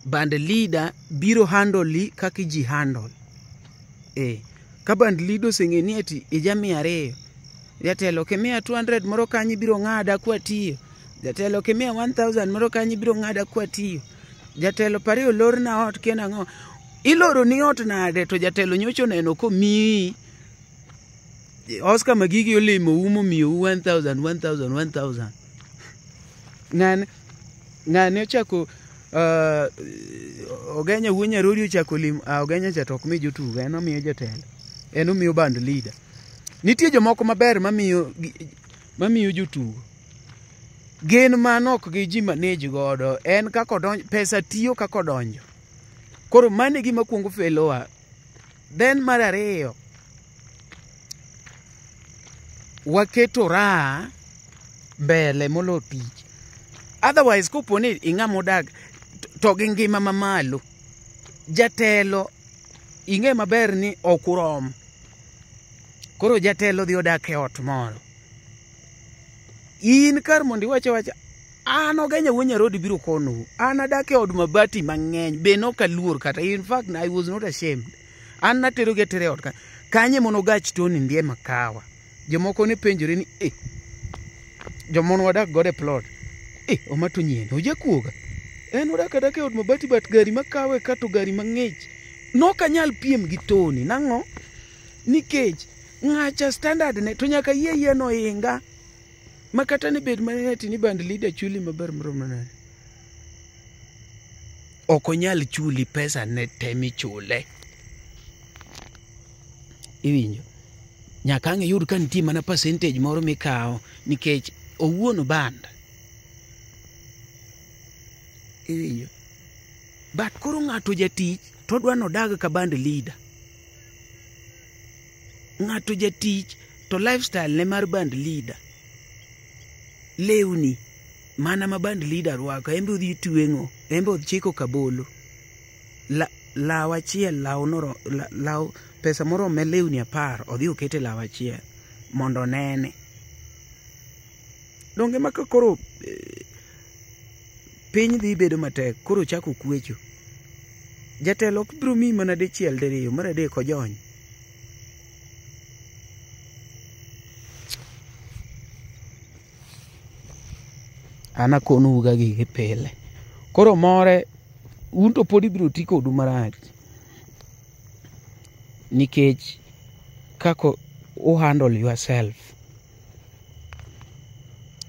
[SPEAKER 3] band leader biro handle kaka ji handle ka band leader oseng'e ni ati ija 200 jatelo kimiya 200 moro kanyo ibiro ng'ada kwatiyo jatelo kimiya 1000 moro kanyo ibiro ng'ada kwatiyo jatelo pari olorna ot kia nang'o iloro ni ot nade to jatelo nyocha oneno komiyi Oscar Magigi olimo u momiyou 1000 1000 1000 ng'ane ochako Ogenya wuo Nyarori ochako limo Ogenya cha to ok mi jotugo en omiyo jatelo en omiyo band leader nitie jomoko maber mamiyo jotugo gin mano ok gi ji manage godo en kaka odonjo pesa tiyo kaka odonjo koro mano e gima kuongo felowa then mar ariyo waketo raha mbele molo tich otherwise kopo ni ing'ama odak to gi ngima mamalo jatelo ing'e maber ni ok urom koro jatelo dhi odak e ot moro in kar mondo iwach awacha an Ogenya wuo Nyarodi biro konou an adak e od mabati mang'eny be nok aluor kata in fact I was not ashamed an natero gi atera e ot ka Kanye mono gach Tony Ndiema kawa. Jomoko ne penjore ni eh, jomon wadak godo e plot. Eh, omato nyien, ojakuoga. En odak adaka e od mabati but gari makawe ka to gari mang'ich. Nok anyal piem gi Tony, nang'o? Nikech ng'acha standard ne to nyaka yie yie noinga. Ma kata ne bed mana ati ni band leader chuli maber moromo nade. Ok onyal chuli pesa ne te michule. Iwinjo? Nyaka ang' iyud ka nitie mana percentage moro mikawo nikech owuon band. Iwinjo? But koro ng'ato jatich to odwa nodag ka band leader. Ng'ato jatich to lifestyle ne mar band leader. Lewni mana ma band leader rwako, en be odhi tweng'o, en be ochiko kabolo. La, law achiel, law noro, la, law pesa morome lewni 10 odhi okete law achiel mondo onene. Donge ma ka koro piny dhi bedo matek, koro ochako kwecho. Jatelo ok biro miyi mana dichiel diriyo, mar adek ojony. An akonou ga gigi pile. Koro more, un to pod ibiro ti kodu marach. Nikech kako u handle yourself.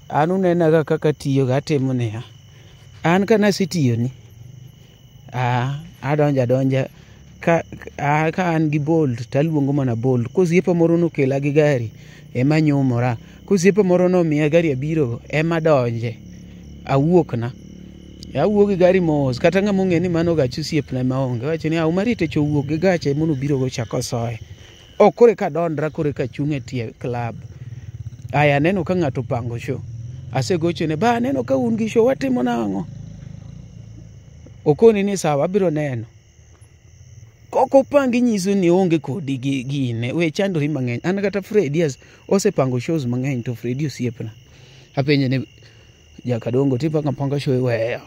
[SPEAKER 3] An unenaga kaka atiyoga, atimo niya. An ka nasetiyoni, adonjo adonja, ka an gi Bolt taluongo mana Bolt. Kosiepa moro nokela gi gari, ema anyumora. Kosiepa moro nomiya gari abirogo, ema adonje. Awuokna. Awuok gi gari mos, kata ng'ama ong'e ni mano gach osiepna ema onge. Owacho ni Umarite cha owuok gi gache ema nobirogo cha kosoye. Ok koro eka adondra, koro eka achung' e tie club. Aya aneno ka ng'ato opango show. Asegochone, ba aneno ka un gi show, watimo nang'o? Okoni ni sawa, abiro neno. Kok opangi nyiso ni onge kodi gi gine, we chandori mang'eny. An kata Freddy osepango shows mang'eny to Freddy osiepna. Apenje ni jakadongo tipango apanga show iweyo.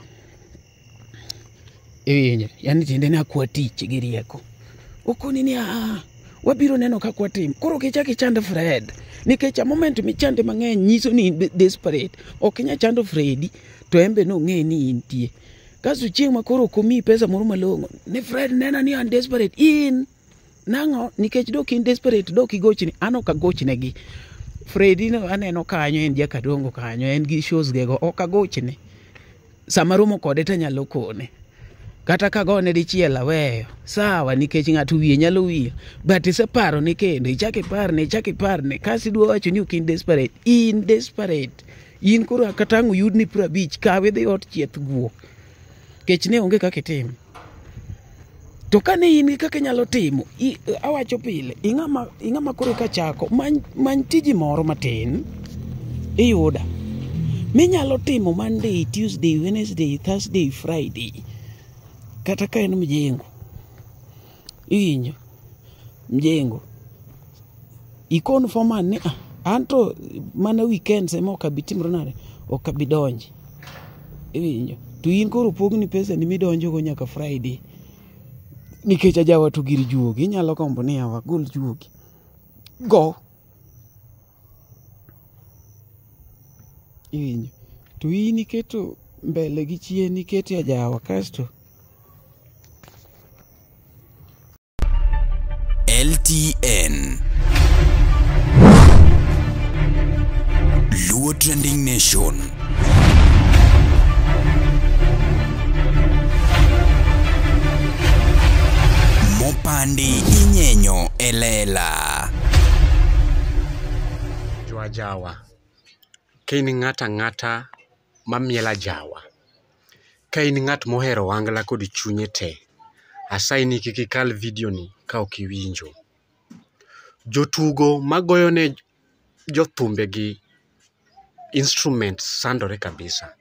[SPEAKER 3] Iwinjo, yani tiende ni akwa tich gi rieko. Okoni ni wabiro neno kaka watimo. Koro kichak ichand Fred, nikech a moment michande mang'eny nyiso ni in desperate. Ok inyal chando Freddy to en be nong'e ni intie. Kasto chieng' ma koro ok omiyi pesa moro malong'o, ni Fred nena ni an desperate. In nang'o? Nikech dok in desperate, dok igochni. An ok agochnegi. Freddy no aneno kanyo, en jakadongo kanyo, en gi shows ge go, ok agochne. Sama romo kode tanyalo kone. Kata kagone dichiel aweyo. Sawa, nikech ng'ato wiye nyalo wiyo. But iseparo ni kendo, ichak iparne, ichak iparne. Kasto idwa wacho ni ok in desperate. In desperate. In koro kata ang' oyudni 50, kawe dhi ot chieth guok. Kech ne onge kaka itim. To kane in gi kaka inyalo timo, awacho pile, ing'ama koro eka chako, many tiji moro matin, iyuda. Minyalo timo Monday, Tuesday, Wednesday, Thursday, Friday. Kata ka en mjengo. Iwinjo? Mjengo. Ikon foreman ni, anto mana weekends ema ok abi timre nade, ok abi donji. Iwinjo? To in koro pogni pesa ni midonjogo nyaka Friday. Nikech ajawa to gir juogi, inyalo gombo ni yawa gol juogi. Go. Iwinjo? To in iketo mbele gi chien, ikete ajawa kasto.
[SPEAKER 1] LTN Luo Trending Nation. Mopandi inyenyo elela.
[SPEAKER 7] Jwajawa, ka in ng'ato ang'ata mamielo ajawa, ka in ng'at mohero ohangla kod chunye te, asayi ni kik ikal video ni ka ok iwinjo. Jotugo magoyo ne jothumbegi instruments sandore kabisa.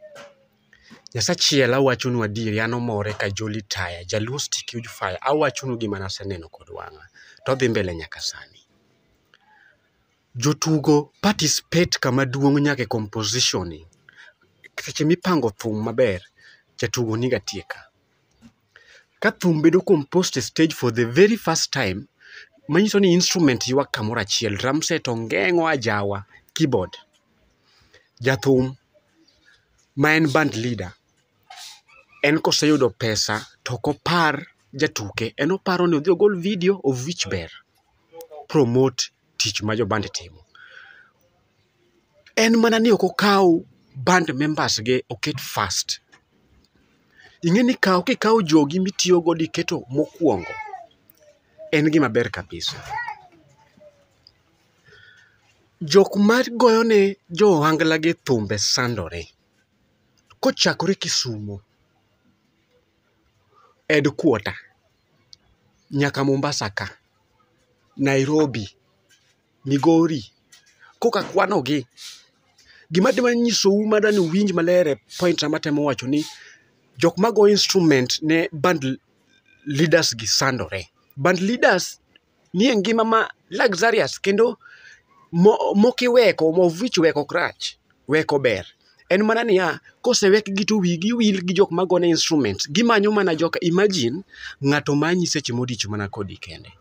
[SPEAKER 7] Nyasachiel awachonu adieri an omore ka Jolly Taya, Jaluo stick huge fire, awachonu gima naseneno kod wang'a to odhi mbele nyaka sani. Jotugo participate kama duong' nyaka e composition ni. Seche mipango thum maber, jatugo niga tie ka. Ka thum bedo composed e stage for the very first time, Manyiso ni instrument ywak kamoro achiel, drum set ongeng'o ajawa, keyboard. Jathum ma en band leader, en koseyudo pesa to ok opar jatuke, en oparo ni odhi ogol video of which ber. Promote tich ma jo band timo. En mana ni ok okaw band members ge oket first. Ing'e ni kaw kikawo jogi mitiyo godo iketo mokwongo, en gima ber kabisa. Jok magoyo ne jo ohangla gi thumbe sandore. Kochakore Kisumo, headquarter, nyaka Mombasa ka, Nairobi, Migori, koka kwanogi. Gima adwa nyisou madwa ni uwinj maler e point matemo wacho ni jok mago instrument ne band leaders gi sandore. Band leaders nie ngima ma luxurious kendo mokiweko of which weko ok rach, weko ber. En mana niya, kosewekgi to wigi wil gi jok magone instruments. Gimanyo mana joka, imagine ng'ato manyi seche modich mana kodi kende.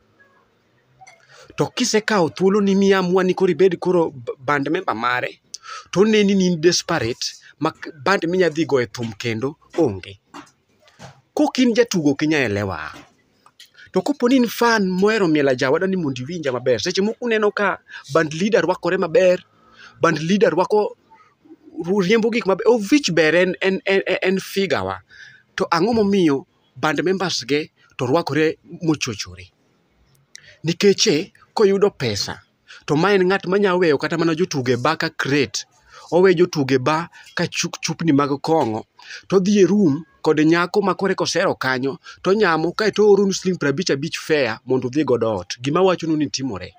[SPEAKER 7] To kisekawo thuoloni mi amua ni koro ibed koro band member mare, to oneni ni in desperate ma band minya dhi goye thum kendo onge. Kok in jatugo ok inya elewa. To kopo ni in fan mohero miel ajawa adwa ni mondo iwinja maber. Seche moko uneno ka band leader rwakore maber, band leader rwako riembo gik maber, of which ber en figure wa. To ang'o momiyo band members ge to rwakore mochochore? Nikech koyudo pesa to ma en ng'at manya weyo kata mana jotugo e bar ka crate. Owe jotugo e bar ka chupni mag kong'o to odhi e room kod nyako ma koro eka osero kanyo tonyamo kaeto ooronu siling 50 50 fare mondo udhi godo ot. Gima awachonu ni timore.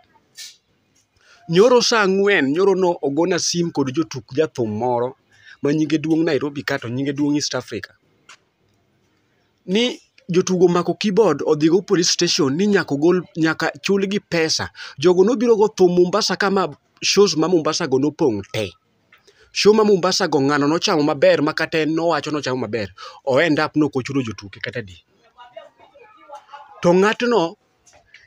[SPEAKER 7] Nyoro sa 4 nyoro no ogona sim kod jotuk jathum moro ma nyinge duong' Nairobi ka to nyinge duong' East Africa. Ni jotugo omako keyboard odhigo police station ni nyaka ogol nyaka chulgi pesa. Jogo nobiro go thum Mombasa ka ma shows ma Mombasa go nopong' te. Show ma Mombasa go ng'ano nochamo maber ma kata en nowacho nochamo maber. O end up nok ochulo jotuke kata adi. To ng'atno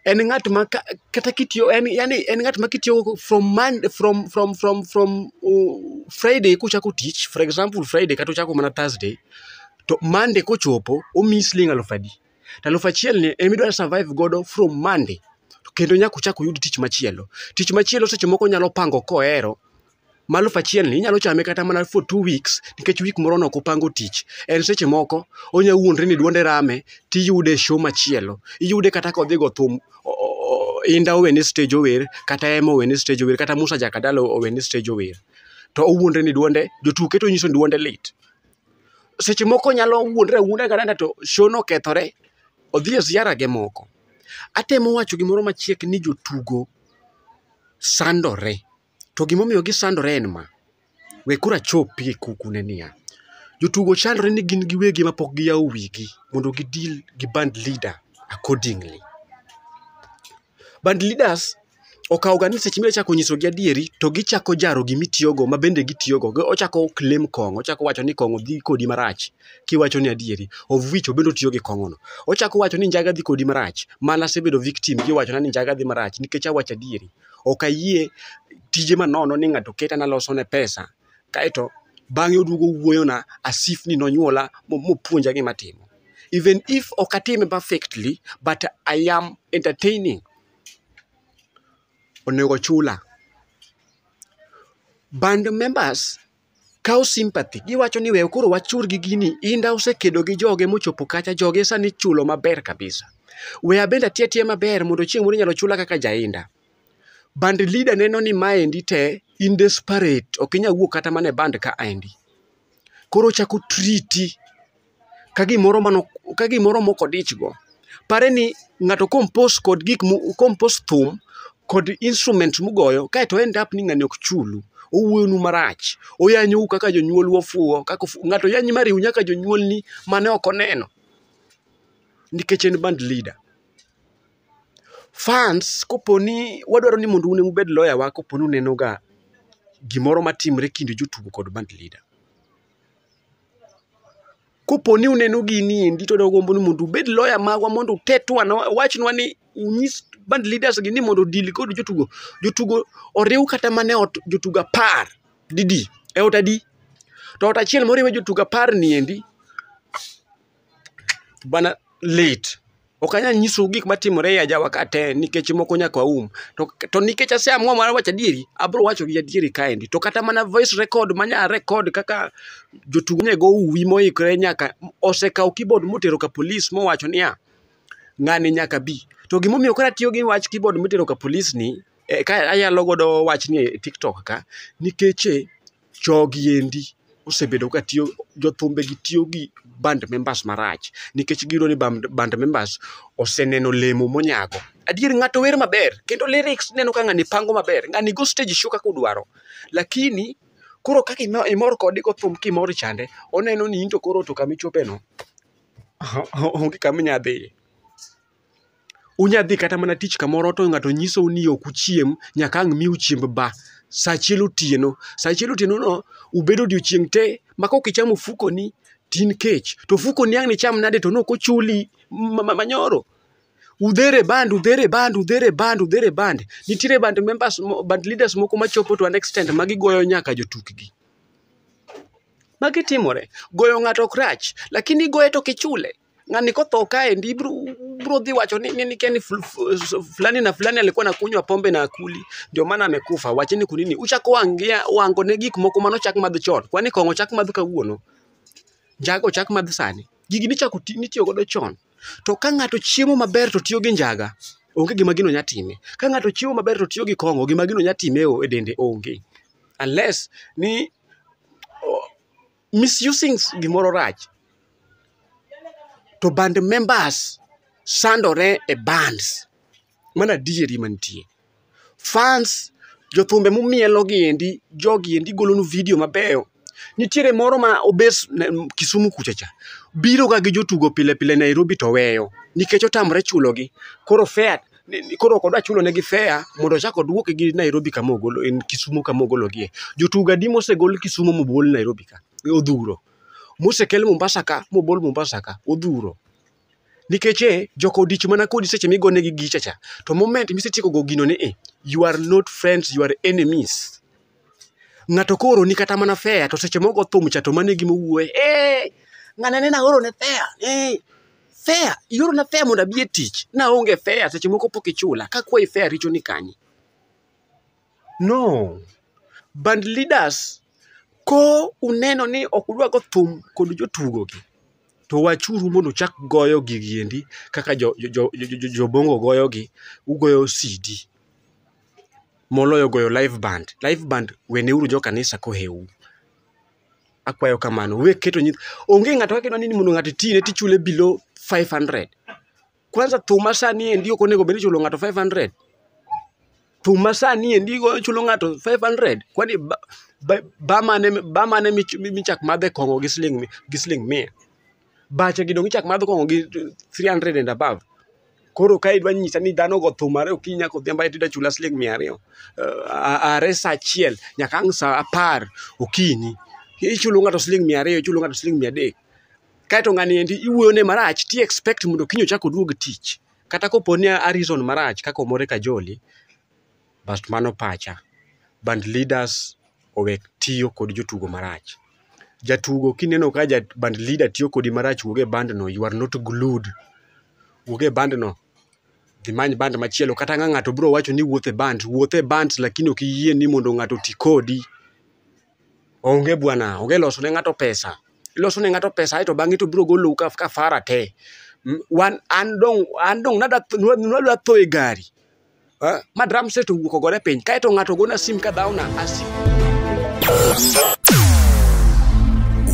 [SPEAKER 7] en ng'at ma kata kitiyo en yani en ng'at ma kitiyo from man from Friday kuchako tich, for example Friday kata ochako mana Thursday, to Monday kochopo omiyi siling 1000 adi. To 1000 ni ema idwa survive godo from Monday. Kendo nyaka uchak uyud tich machielo. Tich machielo seche moko onyalo pango kohero. Ma 1000 ni inyalo chame kata mana for 2 weeks nikech week moro no ok opango tich. En seche moko onya wuondre ni duonde rame tiyude e show machielo. Iyude kata kodhi go thum Inda owene stage ower, kata Emma owene stage ower, kata Musa Jakadala owene stage ower. To owuondre ni duonde, jotuke to nyiso ni duonde lit. Seche moko onyalo wuondre awuonda kata to show no okethore, odhi e ziara ge moko. Atemo wacho gimoro machiek ni jotugo sandore. To gimomiyo gisandore en ma. We koro achopi e kuku ne niya. Jotugo chandore ni gin giwegi ma pok giyawo wigi mondo gi deal gi band leader accordingly. Band leaders okawo ga ni seche midwa chako nyisogi adieri to gichako jaro gimitiyogo ma bende gitiyogo. Ochako claim kong'o, ochako wacho ni kong'o dhi kodi marach kiwacho ni adieri, of which obende otiyo gi kong'o no. Ochako wacho ni njaga dhi kodi marach, man asebedo victim giwachona ni njaga dhi marach nikech awacho adieri. Ok ayie tije manono ni ng'ato keta nalosone pesa, kaeto bang'e oduogo owuoyona as if ni nonyuola mopuonja gima timo. Even if ok atime perfectly, but I am entertaining. Onego chula. Band members kawo sympathy, giwacho ni we koro wachur gi gini, Inda osekedo gi joge mochopo kacha, joge sani ichulo maber kabisa. We abende ati atiya maber mondo chieng' moro inyalo chula kaka jainda. Band leader neno ni maendi te in desperate, ok inyal wuok kata mana e band kaendi. Koro ochako treat ka gimoro mano ka gimoro mok odich go. Pare ni ng'ato compose kod gik mo compose thum kod instrument mugoyo kaeto end up ni ng'ani ok chulu. Owuoyonu marach, oyanyou kaka jonyuolu ofuwo, kaka ng'ato yanyi mariw nyaka jonyuolni mane ok oneno. Nikech en band leader. Fans koponi wadwaro ni mondo un ema ubed lawyer wa koponi uneno ga gimoro matimre kind jotugo kod band leader. Koponi uneno gini endi to dwagombo ni mondo ubed lawyer magwa mondo utetwa wachnwa ni unyis band leaders gi ni mondo odil kod jotugo. Jotugo oriw kata mana e ot jotugo 10 didi e ot adi? To ot achiel moriwe jotugo 10 ni endi bana lit. Ok anyal nyisou gik matimore e ajawa ka te nikech moko nyaka waum. To nikech aseamua mar wacho adieri, abro wacho gi adieri kaendi. To kata mana voice record manya record kaka jotugo ne go uwi moikore nyaka osekawo keyboard motero ka polis mowacho niya, ng'ani nyaka bi. To gimomiyo koro atiyo gi wach keyboard motero ka polis ni, ka ayalo godo wachni e TikTok ka, nikech jogi endi osebedo ka tiyo, jothumbe gi tiyo gi band members marach nikech giyudo ni band members oseneno lemo monyago. Adier ng'ato wer maber kendo lyrics ineno ka ng'ani pango maber, ng'ani go stage show kaka odwaro. Lakini koro kaka imor kode go thum kimor chande, oneno ni in to koro to kamichope no onge kama inya dhiye. Unya dhi kata mana tich kamoro to ng'ato nyisou ni ok uchiem nyaka ang' miu chiemb ba saa achiel otieno. Saa achiel otieno no ubedo odiochieng' te ma kok ichamo ofukoni to in kech. To ofukoni ang' nicham nade to nok ochuli manyoro. Udhere band, udhere band, udhere band, udhere band. Nitiere band members, band leaders moko machopo to an extent ma gigoyo nyaka jotukgi. Magi timore. Goyo ng'ato ok rach, lakini igoye to kichule. Ng'ani kotho kaendi ibro dhi wacho ni ni fulani na fulani alikuwa anakunywa pombe na akuli ndio maana amekufa. Wacheni kunini. Uchako wangia wango ne gik moko manochak madho chon. Kwani kong'o ochak madh kawuono? Njaga ochak madh sani? Gigi nichako nitiyo godo chon. To ka ng'ato chiemo maber to tiyo gi njaga, onge gima gino nya time. Ka ng'ato chiemo maber to tiyo gi kong'o, gima gino nya time e dende onge. Unless ni misusing gimoro rach. To band members sandore e bands. Mano adieri mantie. Fans, jothumbe mumielo gi endi, jogi endi golonu video mabeyo. Nitiere moro ma obes Kisumu kucha cha. Biro ga gi jotugo pile pile Nairobi to weyo. Nikech otamre chulogi. Koro fare, koro ok odwa chulo negi fare mondo ochak oduoke gi Nairobi kama ogolo, en Kisumu kama ogologie. Jotugo adi mosegol Kisumu mobol Nairobi ka? Odhuro. Mosekel Mombasa ka, mobol Mombasa ka, odhuro. Nikech joko odich mana kodi seche migonegi gicha cha. To moment misetieko go gino ni e, you are not friends, you are enemies. Ng'ato kooroni kata mana fare, to seche mogo thum cha to mano e gima owuoye. Ng'ane nene aorone fare, fare, iorona fare mondo abi e tich. Naonge fare, seche moko pok ichula. Kakwayi fare richo ni kanye? No. Band leaders, ko uneno ni ok udwa go thum kod jotugo gi, to wachuru mondo uchak goyo gigi endi kaka jobongo goyogi, ugoyo CD moloyo goyo live band. Live band weneuru jo kanisa koheu. Akwayo kamano, we keto nyith onge ng'ato kaka idwa ni mondo ng'ato itine tichule below 500. Kwanza thum ma sani endi ok onego bed ni ichulo ng'ato 500. Thum ma sani endi ichulo ng'ato 500. Kwani ba mane michak madhe kong'o gi siling 100. Bache gi dong' ichak madho kong'o gi 300 and above. Koro ka idwa nyisa ni dhano ogo thum are okinyi nyaka odhiambo aeto idwa chula siling 200. Are saa 1 nyaka ang' saa 10 okinyi. Ichulo ng'ato siling 200, ichulo ng'ato siling 300. Kaeto ng'ani endi iwuoyone marach ti expect mondo kiny ochak oduog tich. Kata kopo ni a reason marach kaka Omore Kajoli, but mano pacha. Band leaders owek tiyo kod jotugo marach. Jatugo kineno ka band leader tiyo kodi marach, wuog e band no, you are not glued. Wuog e band no, dhi many band machielo. Kata ka ng'ato biro wacho ni wuoth e band, wuoth e band lakini ok iyie ni mondo ng'ato oti kodi. Onge bwana, onge loso ne ng'ato pesa. Iloso ne ng'ato pesa aeto bang'e to biro golou ka fara te. Wan an dong nwadwa tho e gari. Ma drum set owuok ogore piny. Kaeto ng'ato gona sim ka dhawna asim.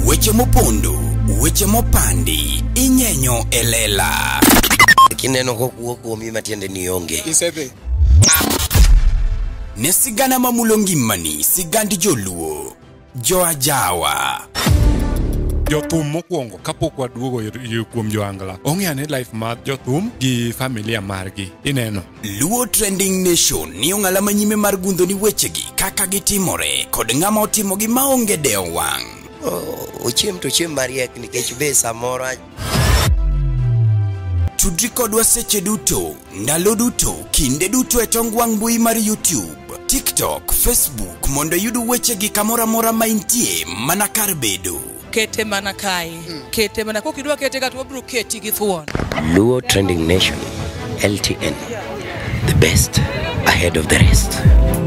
[SPEAKER 1] Weche mopondo, weche mopandi, inyenyo e lela.
[SPEAKER 2] Kineno kokuo kuomi matiende ni onge.
[SPEAKER 4] Isedhi.
[SPEAKER 1] Ne sigana mamulo ngimani, sigand joluo, joajawa.
[SPEAKER 4] Jothum mokwongo kapok waduogo kuom joangla, ong'e ane life mar jothum gi familia margi. Ineno.
[SPEAKER 1] Luo Trending Nation ni ong'ala manyime mar gundho ni wechegi kaka gitimore kod ng'ama otimogi maonge dewo wang'.
[SPEAKER 2] Ochiem to chiem mariek nikech be samoro.
[SPEAKER 1] Tudri kodwa seche duto, ndalo duto, kinde duto e tong wang' mbui mar YouTube, TikTok, Facebook mondo iyud wechegi kamoro amora ma intie mana kar bedo.
[SPEAKER 5] Kete mana kae. Kete mana kokidwa kete ka to wabiro keti gi thuon.
[SPEAKER 2] Luo Trending Nation, LTN, the best ahead of the rest.